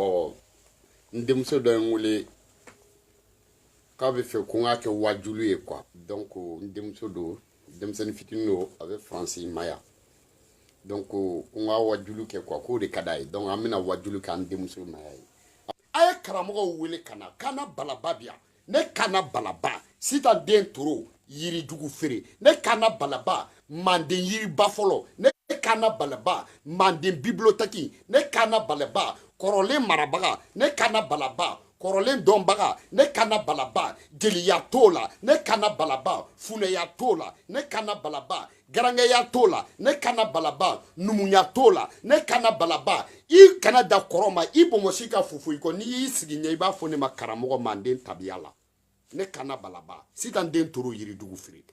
Bon, n denmuso dɔ ye n wele k'a bɛ fɛ ko n k'a kɛ wajulu ye quoi. Donc n denmuso don, denmisɛnnin fitinin don, a bɛ Faransi Maya. Donc ko n ka wajulu kɛ quoi, k'o de ka d'a ye. Donc an bɛna wajulu kɛ an denmuso Maya ye. A ye karamɔgɔw wele ka na, Kana Balaba bi yan. Ne Kana Balaba, Sitan den toro yirijugu feere. Ne Kana Balaba, manden yiriba fɔlɔ. Ne Kana Balaba, manden bibliothèque. Ne Kana Balaba, kɔrɔlen marabaga. Ne Kana Balaba, kɔrɔlen dɔnbaga. Ne Kana Balaba, jeliya t'o la. Ne Kana Balaba, funɛya t'o la. Ne Kana Balaba, garankɛya t'o la. Ne Kana Balaba, numuya t'o la. Ne Kana Balaba, i kana da kɔrɔ ma, i bɔnbɔsi ka fufu i kɔ. N'i y'i sigi ɲɛ, i b'a fɔ ne ma karamɔgɔ manden tabiya la. Ne Kana Balaba, Sitan den toro yiridugu feere.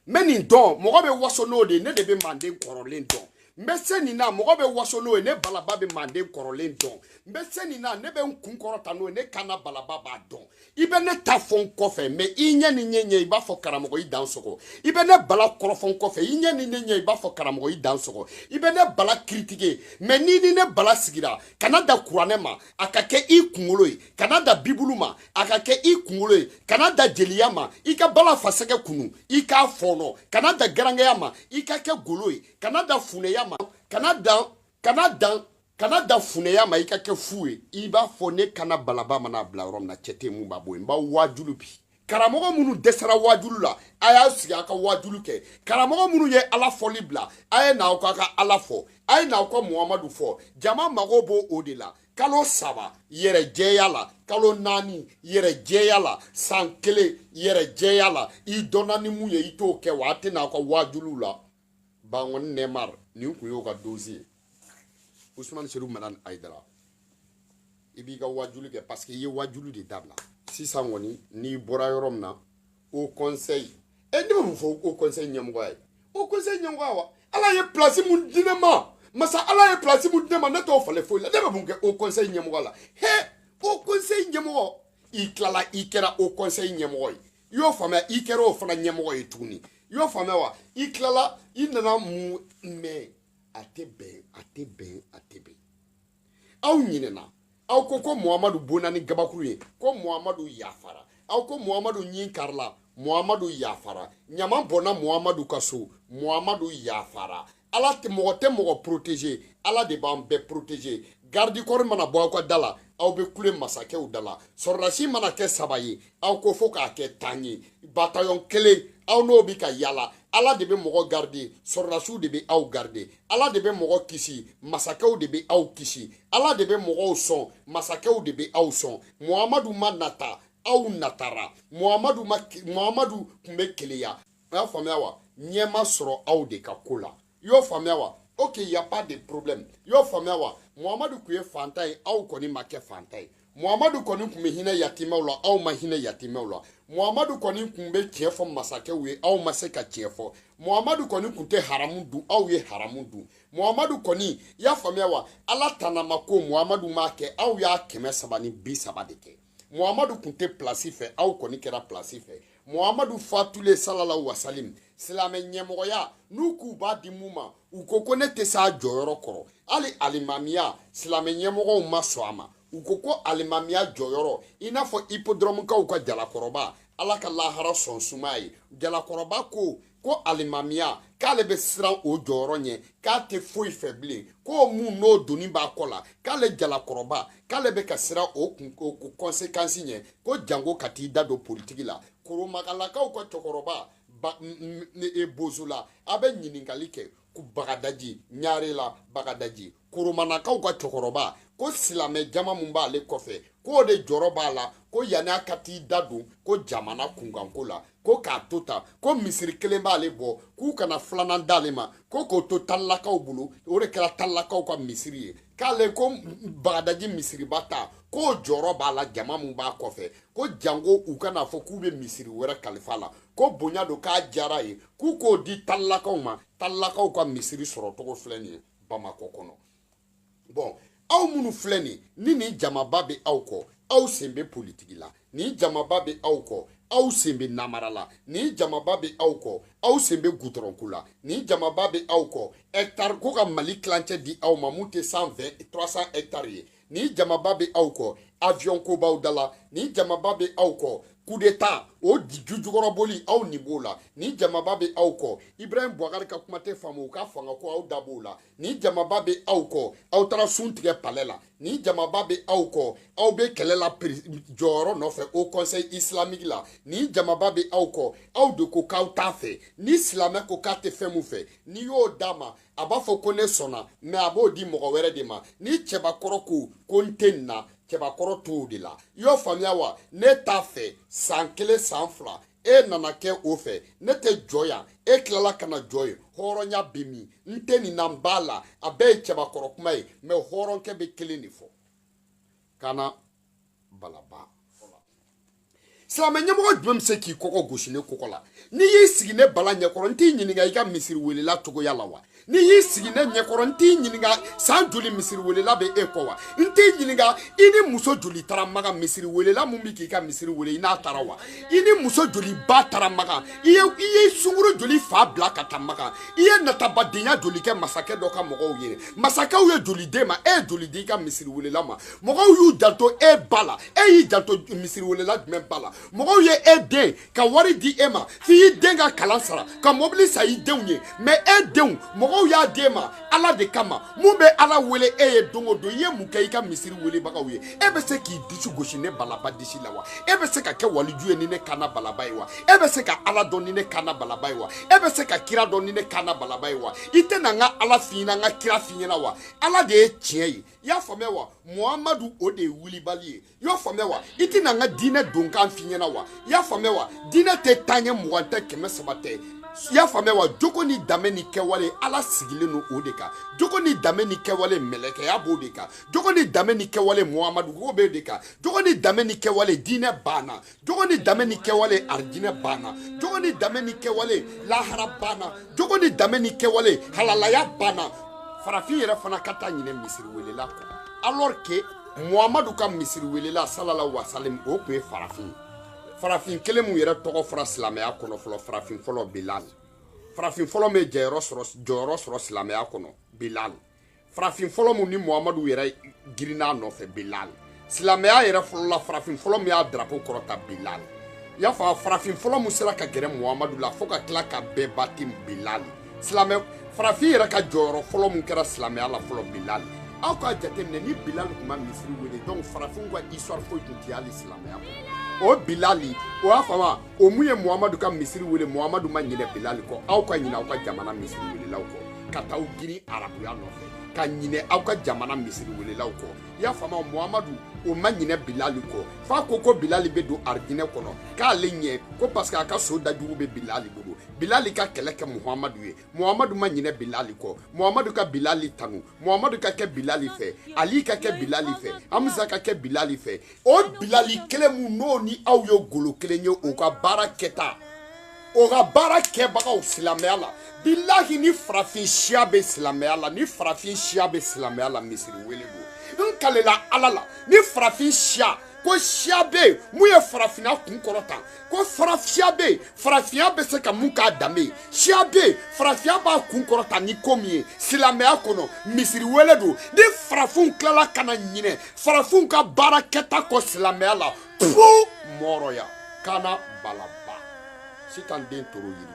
N bɛ nin dɔn, mɔgɔ bɛ waso n'o de ye. Ne de bɛ manden kɔrɔlen dɔn. N bɛ se nin na, mɔgɔ bɛ waso n'o ye. Ne Balaba bɛ manden kɔrɔlen dɔn. N bɛ se nin na, ne bɛ n kun kɔrɔta n'o ye. Ne Kana Balaba b'a dɔn. I bɛ ne ta fɔ n kɔfɛ, mɛ i ɲɛ ni ɲɛ ɲɛ, i b'a fɔ karamɔgɔ i dan sɔgɔ. I bɛ ne Bala kɔrɔfɔ n kɔfɛ, i ɲɛ ni ne ɲɛ, i b'a fɔ karamɔgɔ i dan sɔgɔ. I bɛ ne Bala critiquer, mɛ n'i ni ne Bala sigira, kana da kuranɛ ma, a ka kɛ i kunkolo ye. Kana da bibulu ma, a ka kɛ i kunkolo ye. Kana da jeliya ma, i ka bala fasɛgɛ kunu, i k'a fɔɔnɔ. Kana da garankɛya ma, i ka kɛ golo ye. Kana da funɛya ma, kana da funɛya ma, i ka kɛ fu ye. I b'a fɔ ne Kana Balaba mana bila yɔrɔ min na, cɛ tɛ mun b'a bɔ yen. N b'aw waajulu bi. Karamɔgɔ minnu dɛsɛra waajulu la, a y'a sigi a ka waajulu kɛ. Karamɔgɔ minnu ye Ala fɔli bila, a ye n'aw ka Ala fɔ, a ye n'aw ka Muhamadu fɔ. Jama mago b'o o de la. Kalo 3 yɛrɛ jɛya la, kalo 4 yɛrɛ jɛya la, san 1 yɛrɛ jɛya la. I dɔnna ni mun ye, i t'o kɛ wa? A tɛ n'aw ka waajuluw la. Bankɔni Nɛmar, nin kun y'o ka dosi ye. Usumani Seru Madani Ayidara, i b'i ka wajulu kɛ parce que i ye wajulu de dabila. Sisan kɔni, n'i bɔra yɔrɔ min na, o conseil e, ne bɛ mun fɔ o conseil ɲɛmɔgɔya ye? O conseil ɲɛmɔgɔya wa, Ala ye place mun di ne ma, masa Ala ye place mun di ne ma, ne t'o falen foyi la. Ne bɛ mun kɛ o conseil ɲɛmɔgɔ la? He, o conseil ɲɛmɔgɔ, i tilala, i kɛra o conseil ɲɛmɔgɔ ye, i y'o faamuya? I kɛra o fana ɲɛmɔgɔ ye tuguni, i y'o faamuya wa? I tilala, i nana mun? Mɛ a tɛ bɛn, a tɛ bɛn, a tɛ bɛn. Aw ɲinɛna, aw ko ko Muhamadu bonna ni gabakuru ye, ko Muhamadu yafara. Aw ko Muhamadu ɲin karila, Muhamadu yafara. Ɲama bɔnna Muhamadu ka so, Muhamadu yafara. Ala tɛ mɔgɔ tɛ mɔgɔ protéger, Ala de b'an bɛɛ protéger. Garde corps mana bɔ aw ka da la, aw bɛ kule masakɛw da la. Sɔrɔdasi mana kɛ 3 ye, aw ko fo k'a kɛ 10 ye. Bataillon 1, aw n'o bɛ ka yala. Ala de bɛ mɔgɔ garder, sɔrɔdasiw de bɛ aw garder. Ala de bɛ mɔgɔ kisi, masakɛw de bɛ aw kisi. Ala de bɛ mɔgɔw sɔn, masakɛw de bɛ aw sɔn. Muhamadu ma nata, aw natara. Muhamadu ma, Muhamadu tun bɛ keleya. A y'a faamuya wa? Ɲɛ ma sɔrɔ aw de ka ko la, i y'o faamuya wa? Ok, y a pas de problème, i y'o faamuya wa? Muhamadu tun ye fantan ye, aw kɔni ma kɛ fantan ye. Muhamadu kɔni tun bɛ hinɛ yatimɛw la, aw ma hinɛ yatimɛw la. Muhamadu kɔni tun bɛ tiɲɛ fɔ masakɛw ye, aw ma se ka tiɲɛ fɔ. Muhamadu kɔni tun tɛ haramu dun, aw ye haramu dun. Muhamadu kɔni, i y'a faamuya wa? Ala tanama ko Muhamadu m'a kɛ, aw y'a 330 de kɛ. Muhamadu tun tɛ pilasi fɛ, aw kɔni kɛra pilasi fɛ. Muhamadu fatulen salala wasalim, silamɛ ɲɛmɔgɔya n'u k'u b'a di mun ma, u ko ko ne tɛ s'a jɔyɔrɔ kɔrɔ. Hali alimamiya, silamɛ ɲɛmɔgɔw ma sɔn a ma. U ko ko alimamiya jɔyɔrɔ, i n'a fɔ hippodromekaw ka jalakɔrɔba, Ala ka lahara sɔn suma ye, jalakɔrɔba ko ko alimamiya, k'ale bɛ siran o jɔyɔrɔ ɲɛ, k'a tɛ foyi fɛ bilen, k'o mun n'o doni b'a kɔ la, k'ale jalakɔrɔba, k'ale bɛ ka siran o kun o conséquence ɲɛ, ko jango ka t'i da don politiki la. Koromagalakaw ka cɛkɔrɔba ba bozola, a bɛ ɲininkali kɛ ko Bagadaji ɲare la, Bagadaji koromanakaw ka cɛkɔrɔba ko silamɛ jama mun b'ale kɔfɛ, k'o de jɔrɔ b'a la, ko yanni a ka t'i da don ko jamana kunkanko la, ko k'a to tan, ko misiri 1 b'ale bɔ, k'u kana 2nan d'ale ma, ko k'o to talilakaw bolo. O de kɛra talilakaw ka misiri ye. K'ale ko Bagadaji misiriba ta, k'o jɔrɔ b'a la, jama mun b'a kɔfɛ, ko jango u kana fɔ k'u bɛ misiri wɛrɛ kalifa la, ko bonya don, k'a diyara ye, k'u k'o di talilakaw ma. Talilakaw ka misiri sɔrɔcogo filɛ nin ye Bamakɔ kɔnɔ. Bon, aw minnu filɛ nin ni nin jamaba bɛ aw kɔ, aw sen bɛ politiki la. Nin jamaba bɛ aw kɔ, aw sen bɛ namara la. Ni jamaba bɛ aw kɔ, aw sen bɛ gutɔrɔnko la. Ni jamaba bɛ aw kɔ, hectare ko ka Mali tilancɛ di aw ma mun tɛ 120 300 hectares ye. Ni jamaba bɛ aw kɔ, avion ko b'aw da la. Ni jamaba bɛ aw kɔ, coup d'état o jujukɔrɔboli aw nin b'o la. Ni jamaba bɛ aw kɔ, Ibrahim Boubacar ka kuma tɛ faamu, u ka fanga ko aw da b'o la. Ni jamaba bɛ aw kɔ, aw taara sun tigɛ palais la. Ni jamaba bɛ aw kɔ, aw bɛ kɛlɛ la jɔyɔrɔ nɔfɛ au conseil islamique la. Ni jamaba bɛ aw kɔ, aw de ko k'aw t'a fɛ. Ni silamɛ ko k'a tɛ fɛn mun fɛ, n'i y'o d'a ma, a b'a fɔ ko ne sɔnna, mais a b'o di mɔgɔ wɛrɛ de ma. Ni cɛbakɔrɔ ko ko n tɛ nin na, cɛbakɔrɔ t'o de la. I y'o faamuya wa? Ne t'a fɛ san kelen san fila e nana kɛ o fɛ, ne tɛ jɔ yan, e tilala ka na jɔ yen. Hɔrɔnya bɛ min? N tɛ nin na, n b'a la. A bɛɛ ye cɛbakɔrɔ kuma ye, mais hɔrɔnkɛ bɛ kelen de fɔ. Kana balaba. Silamɛ ɲɛmɔgɔ jumɛn bɛ se k'i kɔkɔ gosi ne kɔkɔ la? N'i y'i sigi ne bala ɲɛkɔrɔ, n t'i ɲininka i ka misiri welela cogoya la wa? N'i y'i sigi ne ɲɛkɔrɔ, n t'i ɲininka san joli misiri welela bɛ e kɔ wa? N t'i ɲininka i ni muso joli taara Maga, misiri welela mun bɛ k'i ka misiri wele i n'a taara wa? I ni muso joli ba taara Maga? I ye sunkuru joli fa bila ka taa Maga? I ye natabadenya joli kɛ masakɛ dɔ ka mɔgɔw ye? Masakɛw ye joli d'e ma, e ye joli di i ka misiri welela ma? Mɔgɔw y'u janto e ba la, e y'i janto misiri welela jumɛn ba la? Mɔgɔw ye e den ka wari di e ma f'i y'i den ka kalan sara, ka mobili san i denw ye, mais e denw mɔgɔw y'a d'e ma Ala de kama. Mun bɛ Ala wele e ye don o don? I ye mun kɛ i ka misiri welebagaw ye? E bɛ se k'i disi gosi ne balaba disi la wa? E bɛ se ka kɛ waliju ye ni ne kana balaba ye wa? E bɛ se ka Ala dɔn ni ne kana balaba ye wa? E bɛ se ka kira dɔn ni ne kana balaba ye wa? I tɛna n ka Ala f'i ɲɛna, n ka kira f'i ɲɛna wa? Ala de ye tiɲɛ ye, i y'a faamuya wa? Muhamadu o de ye wulibali ye, i y'a faamuya wa? I tɛna n ka diinɛ donkan f'i ɲɛna wa? I y'a faamuya wa? Diinɛ tɛ taa ɲɛ 20 tɛ 300 tɛ, i y'a faamuya wa? Jogo ni danbe ni kɛwale, Ala sigilen don o de kan. Jogo ni danbe ni kɛwale, mɛlɛkɛya b'o de kan. Jogo ni danbe ni kɛwale, Muhamadu ko b'o de kan. Jogo ni danbe ni kɛwale, diinɛ banna. Jogo ni danbe ni kɛwale, arijinɛ banna. Jogo ni danbe ni kɛwale, lahara banna. Jogo ni danbe ni kɛwale, halalaya banna. Farafin yɛrɛ fana ka taa ɲinɛ misiri welela kɔ, alors que Muhamadu ka misiri welela sallallahu wa salim, o tun ye farafin ye. Farafin kelen mun yɛrɛ tɔgɔ fɔra silamɛya kɔnɔ fɔlɔ, farafin fɔlɔ Bilal. Farafin fɔlɔ min jɔyɔrɔ sɔrɔ silamɛya kɔnɔ, Bilal. Farafin fɔlɔ mun ni Muhamadu yɛrɛ girinna nɔfɛ, Bilal. Silamɛya yɛrɛ fɔlɔ la, farafin fɔlɔ min y'a drapeau kɔrɔta, Bilal. I y'a faamu? Farafin fɔlɔ mun sera ka gɛrɛ Muhamadu la fo ka tila ka bɛɛ bati, Bilal. Silamɛ farafin yɛrɛ ka jɔyɔrɔ fɔlɔ mun kɛra silamɛya la fɔlɔ, Bilal. Aw k'a jateminɛ, ni Bilal tun ma misiri wele, donc farafinw ka histoire foyi tun tɛ hali silamɛya kɔnɔ. O Bilali, o y'a faamu, o mun ye Muhamadu ka misiri wele, Muhamadu ma ɲinɛ Bilali kɔ. Aw ka ɲinɛ aw ka jamana misiri welelaw kɔ, ka taa aw girin arabuya nɔfɛ, ka ɲinɛ aw ka jamana misiri welelaw kɔ. I y'a faamu? Muhamadu o ma ɲinɛ Bilali kɔ, f'a ko ko Bilali bɛ don arijinɛ kɔnɔ k'ale ɲɛ ko parce que a ka so dajugu bɛ Bilali bolo. Bilali ka kɛlɛ kɛ Muhamadu ye, Muhamadu ma ɲinɛ Bilali kɔ. Muhamadu ka Bilali tanu, Muhamadu ka kɛ Bilali fɛ, Ali ka kɛ Bilali fɛ, Hamza ka kɛ Bilali fɛ. O Bilali kelen mun n'o ni aw ye golo kelen ye, o ka baara kɛta, o ka baara kɛbagaw silamɛya la, bilahi, ni farafin siya bɛ silamɛya la, ni farafin siya bɛ silamɛya la, misiri wele don. N kalela Ala la, ni farafin siya ko siya bɛ yen mun ye farafinna kun kɔrɔta, ko farafiya bɛ yen, farafinya bɛ se ka mun k'a danbe ye, siya bɛ yen, farafinya b'a kun kɔrɔta ni ko min ye silamɛya kɔnɔ, misiri wele don. Ni farafinw tilala ka na ɲinɛ farafinw ka baara kɛta kɔ silamɛya la, pu mɔrɔya kana balaba sitan den toro yiri.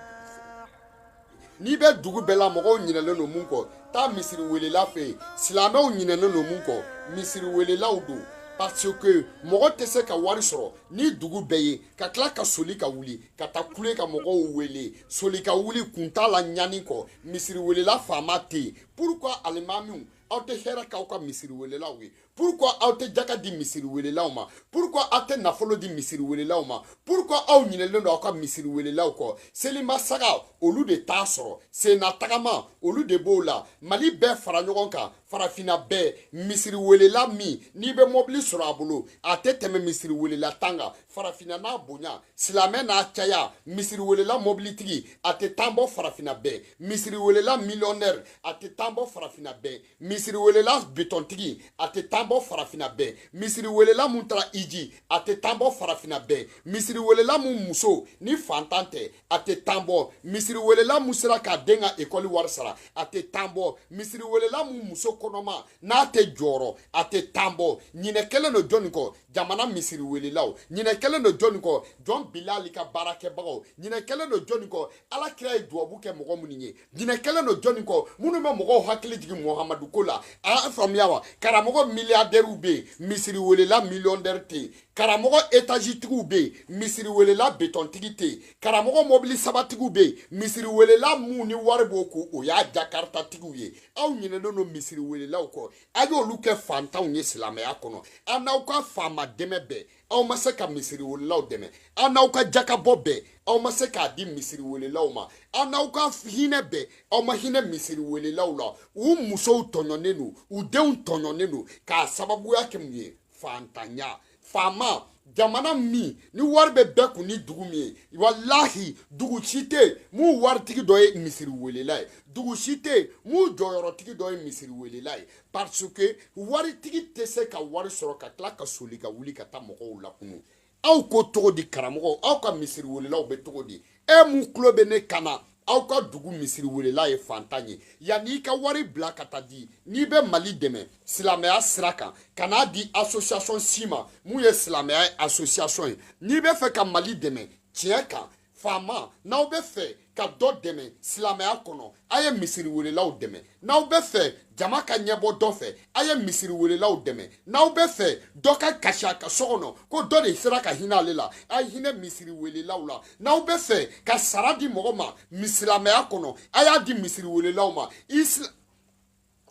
N'i bɛ dugu bɛɛ la, mɔgɔw ɲinɛlen don mun kɔ, taa misiri welela fɛ yen. Silamɛw ɲinɛnen don mun kɔ, misiri welelaw don, parce que mɔgɔ tɛ se ka wari sɔrɔ ni dugu bɛɛ ye ka tila ka soli ka wuli ka taa kule ka mɔgɔw wele. Soli ka wuli kun t'a la ɲani kɔ. Misiri welela faama tɛ yen. Pourquoi alimamiw aw tɛ hɛrɛ k'aw ka misiri welelaw ye? Pourquoi aw tɛ jaka di misiri welelaw ma? Pourquoi aw tɛ nafolo di misiri welelaw ma? Pourquoi aw ɲinɛlen don aw ka misiri welelaw kɔ? Selima saga, olu de t'a sɔrɔ. Senna tagama, olu de b'o la. Mali bɛɛ fara ɲɔgɔn kan. farafinna bɛɛ misiri welela min n'i bɛ mobili sɔrɔ a bolo a tɛ tɛmɛ misiri welela tan kan farafinna n'a bonya silamɛ n'a caya misiri welela mobilitigi a tɛ tan bɔ farafinna bɛɛ misiri welela millionnaire a tɛ tan bɔ farafinna bɛɛ misiri welela betontigi a tɛ tan bɔ farafinna bɛɛ misiri welela mun taara iji a tɛ tan bɔ farafinna bɛɛ misiri welela mun muso ni fantan tɛ a tɛ tan bɔ misiri welela mun sera k'a den ka ekɔli wari sara a tɛ tan bɔ misiri welela mun muso kɔnɔma n'a tɛ jɔrɔ a tɛ tan bɔ ɲinɛ kɛlen don jɔnni kɔ jamana misiri welelaw ɲinɛ kɛlen don jɔnni kɔ jɔn bilali ka baarakɛbagaw ɲinɛ kɛlen don jɔnni kɔ ala kira ye duwabu kɛ mɔgɔ minnu ye ɲinɛ kɛlen don jɔnni kɔ minnu bɛ mɔgɔw hakili jigin muhamadu ko la a faamuya wa karamɔgɔ miliyardɛriw bɛ yen misiri welela miliyɔndɛri tɛ yen karamɔgɔ etazitigiw bɛ yen misiri welela betɔntigi tɛ yen karamɔgɔ mɔbili sabatigiw bɛ yen misiri welela mun ni wari b'o ko o y'a jakartatigiw ye aw ɲinɛnen don misiri welelaw kɔ a y'olu kɛ fantanw ye silamɛya kɔnɔ aw n'aw ka faama dɛmɛ bɛɛ aw ma se ka misiri welelaw dɛmɛ aw n'aw ka jakabɔ bɛɛ aw ma se k'a di misiri welelaw ma aw n'aw ka hinɛ bɛɛ aw ma hinɛ misiri welelaw la u musow tɔɲɔnen don u denw tɔɲɔnen don k'a sababuya kɛ mun ye fantanya faama jamana min ni wari bɛ bɛɛ kun ni dugu min ye walahi dugu si tɛ yen mun waritigi dɔ ye misiri welela ye dugu si tɛ yen mun jɔyɔrɔtigi dɔ ye misiri welela ye parce que waritigi tɛ se ka wari sɔrɔ ka tila ka soli ka wuli ka taa mɔgɔw lakunu aw ko cogo di karamɔgɔw aw ka misiri welelaw bɛ cogo di e mun tulo bɛ ne kan na aw ka dugu misiri welela ye fantan ye yanni i ka wari bila ka taa di n'i bɛ mali dɛmɛ silamɛya sira kan ka n'a di association si ma mun ye silamɛya association ye n'i bɛ fɛ ka mali dɛmɛ tiɲɛ kan faama n'aw bɛ fɛ ka dɔ dɛmɛ silamɛya kɔnɔ a ye misiri welelaw dɛmɛ n'aw bɛ fɛ jama ka ɲɛbɔ dɔ fɛ a ye misiri welelaw dɛmɛ n'aw bɛ fɛ dɔ ka kasi a ka so kɔnɔ ko dɔ de sera ka hinɛ ale la a ye hinɛ misiri welelaw la n'aw bɛ fɛ ka sara di mɔgɔ ma silamɛya kɔnɔ a y'a di misiri welelaw ma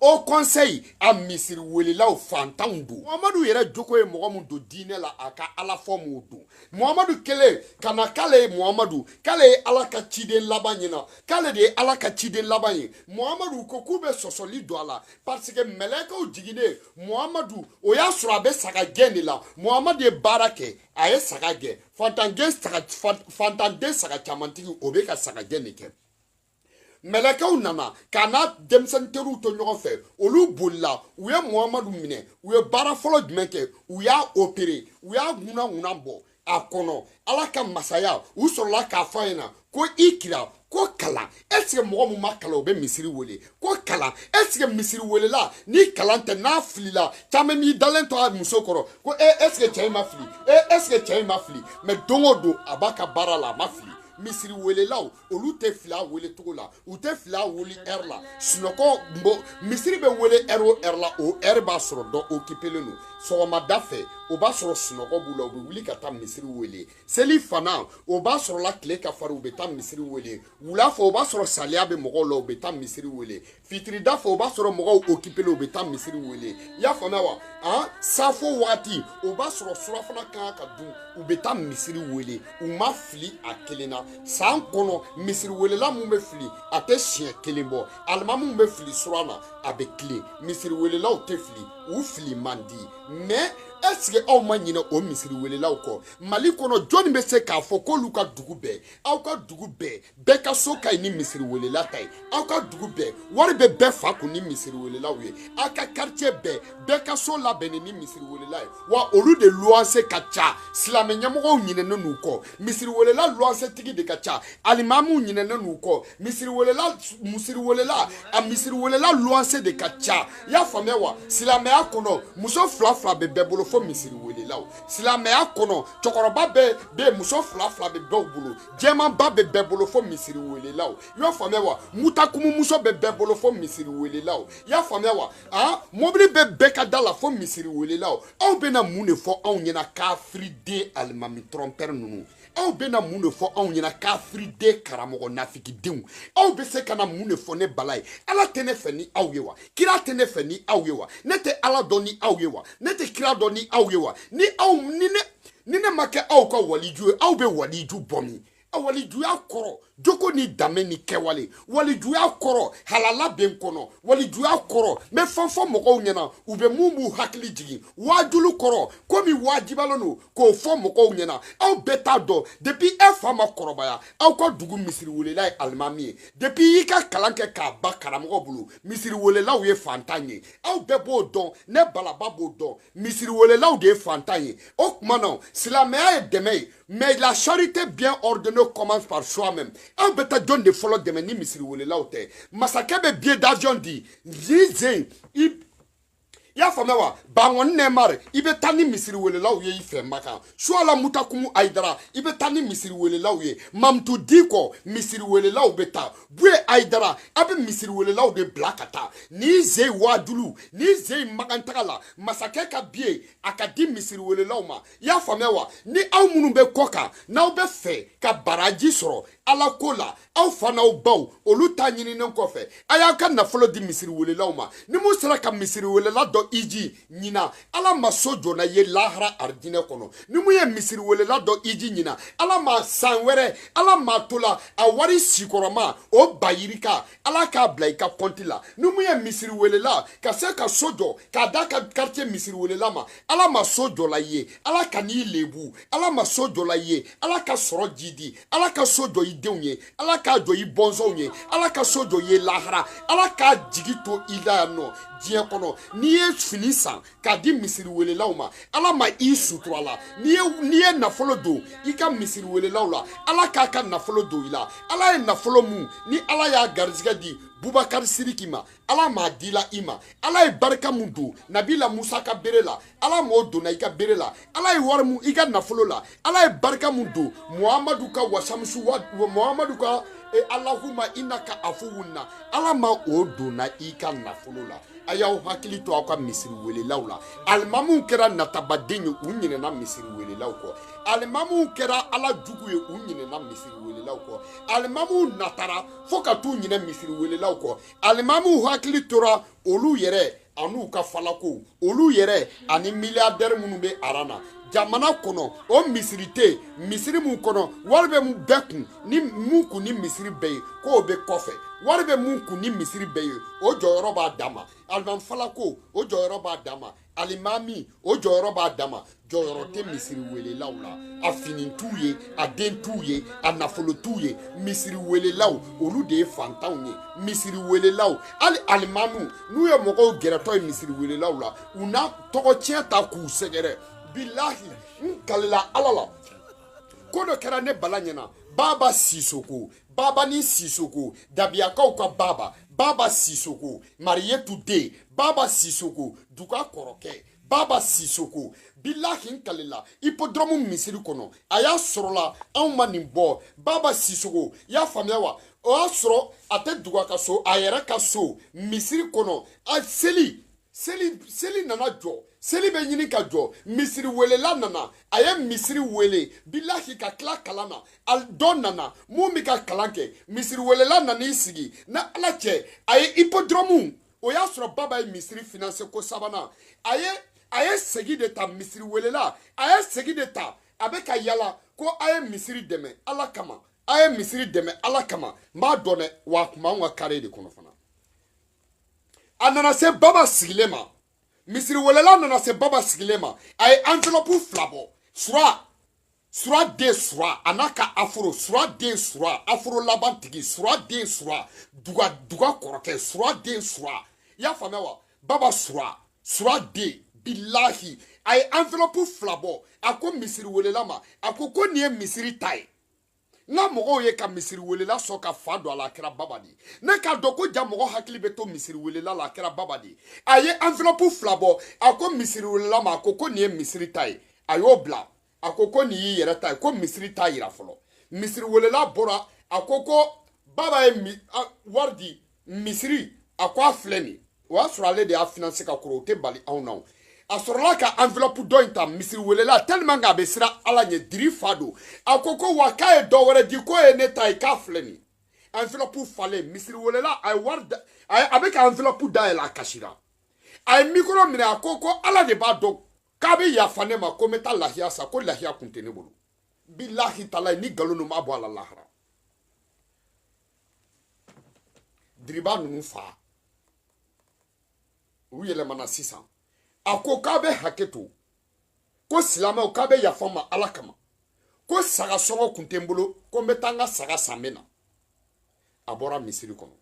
au conseil a misiri welelaw fantanw don muhamadu yɛrɛ jogo ye mɔgɔ mun don diinɛ la a ka ala fɔ m'o don muhamadu kelen ka na k'ale ye muhamadu k'ale ye ala ka ciden laban ɲɛna k'ale de ye ala ka ciden laban ye muhamadu ko k'u bɛ sɔsɔli don a la parce que mɛlɛkɛw jiginnen muhamadu o y'a sɔrɔ a bɛ saga gɛn de la muhamadu ye baara kɛ a ye saga gɛn fantanden saga camantigi o bɛ ka saga gɛn de kɛ mɛlɛkɛw nana k'a n'a denmisɛnnin teriw to ɲɔgɔn fɛ olu bolila u ye muhamadu minɛ u ye baara fɔlɔ jumɛn kɛ u y'a opere u y'a ŋunan bɔ a kɔnɔ ala ka masaya u sɔrɔla k'a fɔ a ɲɛna ko i kira ko kalan est ce que mɔgɔ mun ma kalan o bɛ misiri wele ko kalan est ce que misiri welela ni kalan tɛ n'a filila caman b'i dalen to a muso kɔrɔ ko e est ce que cɛ in ma fili e est ce que cɛ in ma fili mais don o don a b'a ka baara la a ma fili misiri welelaw olu tɛ fili a wele cogo la u tɛ fili a wele heure la sunɔgɔ bɔ misiri bɛ wele heure o heure la o heure b'a sɔrɔ dɔ occupélen don sɔgɔmada fɛ o b'a sɔrɔ sunɔgɔ b'u la u bɛ wuli ka taa misiri wele seli fana o b'a sɔrɔ la tile ka farin u bɛ taa misiri wele wula fɛ o b'a sɔrɔ saliya bɛ mɔgɔw la u bɛ taa misiri wele fitirida fɛ o b'a sɔrɔ mɔgɔw occupélen u bɛ taa misiri wele i y'a faamuya wa han safo waati o b'a sɔrɔ surafana kan ka dun u bɛ taa misiri wele u ma fili a kelen na san kɔnɔ misiri welela mun bɛ fili a tɛ siɲɛ kelen bɔ alimamu bɛ fili suran na a bɛ tilen misiri welelaw tɛ fili u fili man di mais est ce que aw ma ɲinɛ o misiri welelaw kɔ mali kɔnɔ jɔnni bɛ se k'a fɔ k'olu ka dugu bɛɛ aw ka dugu bɛɛ bɛɛ ka so ka ɲi ni misiri welela ta ye aw ka dugu bɛɛ wari bɛ bɛɛ fa kun ni misiri welelaw ye aw ka quartier bɛɛ bɛɛ ka so labɛnnen ni misiri welela ye wa olu de luwanse ka ca silamɛ ɲɛmɔgɔw ɲinɛnen n'u kɔ misiri welela luwanse tigi de ka ca alimamuw ɲinɛnen n'u kɔ misiri welela a misiri welela luwanse de ka ca i y'a faamuya wa silamɛya kɔnɔ muso fila fila bɛ bɛɛ bolo fo misiri welelaw silamɛya kɔnɔ cɛkɔrɔba bɛɛ bɛ muso fila fila bɛ bɛɛ bolo jɛmanba bɛ bɛɛ bolo fo misiri welelaw i y'a faamuya wa mutakumumuso bɛ bɛɛ bolo fo misiri welelaw i y'a faamuya wa ah mobili bɛ bɛɛ ka da la fo misiri welelaw aw bɛna mun de fɔ anw ɲɛna kafiriden alimami trɔmpɛri ninnu aw bɛna mun de fɔ anw ɲɛna kafiriden karamɔgɔ nafigidenw aw bɛ se ka na mun de fɔ ne bala ye ala tɛ ne fɛ ni aw ye wa kira tɛ ne fɛ ni aw ye wa ne tɛ ala dɔn ni aw ye wa ne tɛ kira dɔn ni aw ye wa ni aw ni ne ma kɛ aw ka waliju ye aw bɛ waliju bɔ min A walijuya kɔrɔ joko ni danbe ni kɛwale, walijuya kɔrɔ halala bɛ n kɔnɔ, walijuya kɔrɔ n bɛ fɛn fɔ mɔgɔw ɲɛna u bɛ mun b'u hakili jigin, wajulu kɔrɔ komi wajibalen don k'o fɔ mɔgɔw ɲɛna. Aw bɛɛ t'a dɔn depuis e fa ma kɔrɔbaya aw ka dugu misiriwelela ye alimami ye, depuis i ka kalan kɛ k'a ba karamɔgɔ bolo misiriwelelaw ye fantan ye, aw bɛɛ b'o dɔn, ne Balaba b'o dɔn, misiriwelelaw de ye fantan ye. O tuma na silamɛya ye dɛmɛ ye, mais la charité bien ordonnée commence par soi-même. Aw bɛ taa jɔn de fɔlɔ dɛmɛ ni misiriwelelaw tɛ? Masakɛ bɛ billet d'avion di zen i y'a faamuya wa? Bangɔni Nɛmari, i bɛ taa ni misiriwelelaw ye i fɛ Makan. Suwala Mutakumu Ayidara, i bɛ taa ni misiriwelelaw ye. Mamutu Dikɔ, misiriwelelaw bɛ taa. Buye Ayidara, a bɛ misiriwelelaw de bila ka taa. Ni ze wajulu, ni ze makantaga la, masakɛ ka billet a ka di misiriwelelaw ma. I y'a faamuya wa? Ni aw minnu bɛ kɔ kan, n'aw bɛ fɛ ka baraji sɔrɔ ala ko la, aw fa n'aw baw olu ta ɲininen kɔfɛ, a y'aw ka nafolo di misiriwelelaw ma. Ni mun sera ka misiriwelela dɔ iji ɲina, ala ma so jɔna ye lahara arijinɛ kɔnɔ. Ni mun ye misiriwelela dɔ iji ɲina, ala ma san wɛrɛ, ala ma to la a wari sikɔrɔma o bayirika, ala k'a bila i ka kɔnti la. Ni mun ye misiriwelela ka se ka so jɔ k'a da ka quartier misiriwelela ma, ala ma so jɔla i ye, ala ka n'i lebu, ala ma so jɔla i ye, ala ka sɔrɔ jidi, ala ka so jɔ i denw ye, ala k'a jɔ i bɔnsɔnw ye, ala ka so jɔ i ye lahara, ala k'a jigi to i la yan nɔ diɲɛ kɔnɔ. N'i ye fini san k'a di misiriwelelaw ma, ala ma i sutura la. N'i ye nafolo don i ka misiriwelelaw la, ala k'a ka nafolo don i la. Ala ye nafolo mun ni ala y'a garijɛgɛ di Bubakari Siriki ma, ala m'a di la i ma. Ala ye barika mun don Nabila Musa ka bere la, ala m'o donna i ka bere la. Ala ye wari mun i ka nafolo la, ala ye barika mun don Muhamadu ka wasamusu wa Muhamadu ka Allahumma innaka afuwun na, ala ma o donna i ka nafolo la. A y'aw hakili to aw ka misiriwelelaw la. Alimamuw kɛra natabaden ye, u ɲinɛna misiriwelelaw kɔ. Alimamuw kɛra ala jugu ye, u ɲinɛna misiriwelelaw kɔ. Alimamuw natara fo ka t'u ɲinɛ misiriwelelaw kɔ. Alimamuw hakili tora olu yɛrɛ an'u ka falakow, olu yɛrɛ ani milliardaire minnu bɛ aran na jamana kɔnɔ. O misiri tɛ misiri mun kɔnɔ wari bɛ mun bɛɛ kun ni mun kun ni misiri bɛɛ ye k'o bɛ kɔfɛ, wari bɛ mun kun ni misiri bɛɛ ye o jɔyɔrɔ b'a dan ma. Alimami falako o jɔyɔrɔ b'a dan ma, alimami o jɔyɔrɔ b'a dan ma. Jɔyɔrɔ tɛ misiri welelaw la, a fini t'u ye, a den t'u ye, a nafolo t'u ye. Misiri welelaw olu de ye fantanw ye. Misiri welelaw hali alimamiw n'u ye mɔgɔw gɛrɛtɔ ye misiri welelaw la, u n'a tɔgɔ tiɲɛ ta k'u sɛgɛrɛ. Bilahi n kalila ala la, ko dɔ kɛra ne Bala ɲɛna. Baba Sisoko, Baba ni Sisoko, Dabiyakaw ka Baba, Baba Sisoko, Mariyetu den, Baba Sisoko, Duga kɔrɔkɛ, Baba Sisoko. Bilahi n kalila hippodrome misiri kɔnɔ, a y'a sɔrɔla anw ma nin bɔ. Baba Sisoko, i y'a faamuya wa? O y'a sɔrɔ a tɛ Duga ka so, a yɛrɛ ka so misiri kɔnɔ. A seli seli seli nana jɔ, seli bɛ ɲini ka jɔ, misiri welela nana, a ye misiri wele. Bilahi ka tila kalan na, dɔ nana mun bɛ ka kalan kɛ, misiri welela nana i sigi na ala cɛ, a ye hippodrome. O y'a sɔrɔ Baba ye misiri finance ko sabanan, a ye segi de ta misiri welela, a ye segi de ta, a bɛ ka yala ko a ye misiri dɛmɛ ala kama, a ye misiri dɛmɛ ala kama. N b'a dɔn dɛ, wa a tun b'anw ka kare de kɔnɔ fana. A nana se Baba sigilen ma, misiri welela nana se Baba sigilen ma, a ye enveloppe fila bɔ, sura den sura a n'a ka afro, sura den sura afro laban tigi, sura den sura duga kɔrɔkɛ, sura den sura, i y'a faamuya wa? Baba sura sura den, bilahi a ye enveloppe fila bɔ, a ko misiri welela ma, a ko ko nin ye misiri ta ye. N ka mɔgɔw ye ka misiri welela sɔn ka fa don a la, a kɛra Baba de ye. Ne k'a dɔn ko ja mɔgɔ hakili bɛ to misiri welela la, a kɛra Baba de ye. A ye enveloppe fila bɔ, a ko misiri welela ma, a ko ko nin ye misiri ta ye, a y'o bila, a ko ko nin y'i yɛrɛ ta ye, ko misiri t'a yira fɔlɔ. Misiri welela bɔra, a ko ko Baba ye wari di misiri, a ko a filɛ nin, o y'a sɔrɔ ale de y'a finance ka kɔrɔ, o tɛ bali anw na o. A sɔrɔla ka enveloppe dɔ in ta misiri welela, tellement k'a bɛ siran ala ɲɛ, diri fa don, a ko ko wa k'a ye dɔ wɛrɛ di, k'o ye ne ta ye, k'a filɛ nin. Enveloppe falen, misiri welela a ye wari da, a bɛ ka enveloppe dayɛlɛ, a kasira, a ye micro minɛ, a ko ko ala de b'a dɔn k'a bɛ yafa ne ma, ko n bɛ taa lahiya sa, ko lahiya kun tɛ ne bolo. Bilahi talahi ni nkalon don n b'a bɔ a la lahara. Diriba ninnu fa u yɛlɛmana sisan. A ko k'a bɛ hakɛ to, ko silamɛw k'a bɛ yafa ma Ala kama, ko saga sɔngɔ kun tɛ n bolo, ko n bɛ taa n ka saga san n bɛ na. A bɔra misiri kɔnɔ,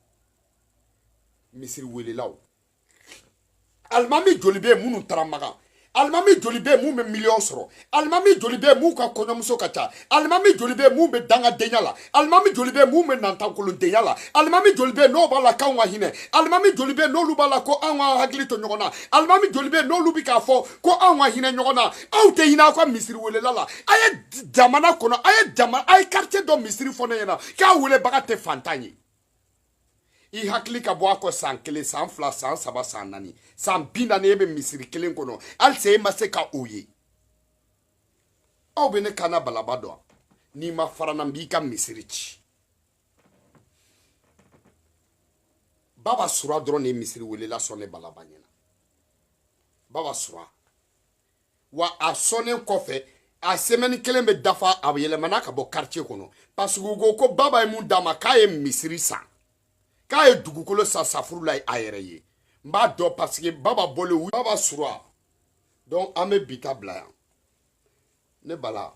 misiri welelaw. Alimami joli bɛ yen minnu taara Makan? Alimami joli bɛ yen mun bɛ miliyɔn sɔrɔ? Alimami joli bɛ yen mun ka kɔɲɔmuso ka ca? Alimami joli bɛ yen mun bɛ dangadenya la? Alimami joli bɛ yen mun bɛ nantankolondenya la? Alimami joli bɛ yen n'o b'a la k'anw ka hinɛ? Alimami joli bɛ yen n'olu b'a la ko anw ka hakili to ɲɔgɔn na? Alimami joli bɛ yen n'olu bɛ k'a fɔ ko anw ka hinɛ ɲɔgɔn na? Aw tɛ hinɛ aw ka misiri welela la. A ye jamana kɔnɔ, a ye jamana, a ye quartier dɔ misiri fɔ ne ɲɛna k'a welebaga tɛ fantan ye. I hakili ka bɔ a kɔ san 1, san 2, san 3, san 4, san 40 e bɛ misiri kelen kɔnɔ, halisa e ma se ka o ye. Aw bɛ ne kana balaba dɔn, n'i ma fara n na n b'i ka misiri ci. Baba Sura dɔrɔn de ye misiri welela sɔn ne balaba ɲɛna. Baba Sura wa a sɔnnen kɔfɛ a semaine kelen bɛ dafa, a yɛlɛmana ka bɔ quartier kɔnɔ parce que u ko ko baba ye mun d'a ma k'a ye misiri san, k'a ye dugukolo san safuru la a yɛrɛ ye. N b'a dɔn parce que baba bɔlen, Baba Sura. Donc an bɛ bi ta bila yan. Ne bala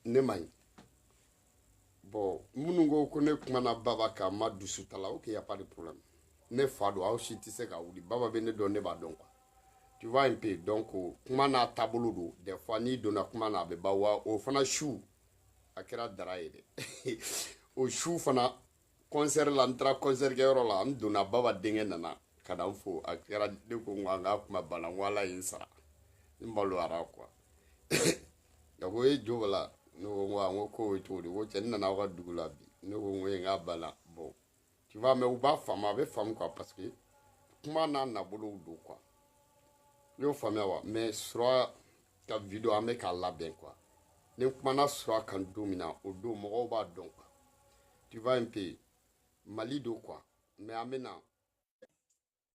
ne man ɲi. Bon, minnu ko ko ne kumana baba kan ma dusu ta la, ok, y a pas de problème. Ne fa don, aw si tɛ se ka wuli. Baba bɛ ne dɔn, ne b'a dɔn quoi. Tu vois un peu. Donc kuma n'a taabolo don. Des fois n'i donna kuma na a bɛ ban wa. O fana su a kɛra dara ye dɛ. O su fana concert la, n taara concert kɛyɔrɔ la, n donna, baba denkɛ nana ka na n fo. A kɛra ne ko n ko an ka kuma banna, n ko Ala ye n sara, n maloyara quoi. A ko e jo bala, ne ko n ko n ko ko ye cogo di? Ko cɛ n nana aw ka dugu la bi. Ne ko n ko n k'a banna. Bon, tu vois, mais u b'a faamu, a bɛ faamu quoi, parce que kuma n'a nabolow don quoi. I y'o faamuya wa? Mais Sura ka vidéo an bɛ k'a labɛn quoi. Ni n kumana Sura kan don min na, o don mɔgɔw b'a dɔn quoi. Tu vois un peu, Mali don quoi. Mais an bɛ na.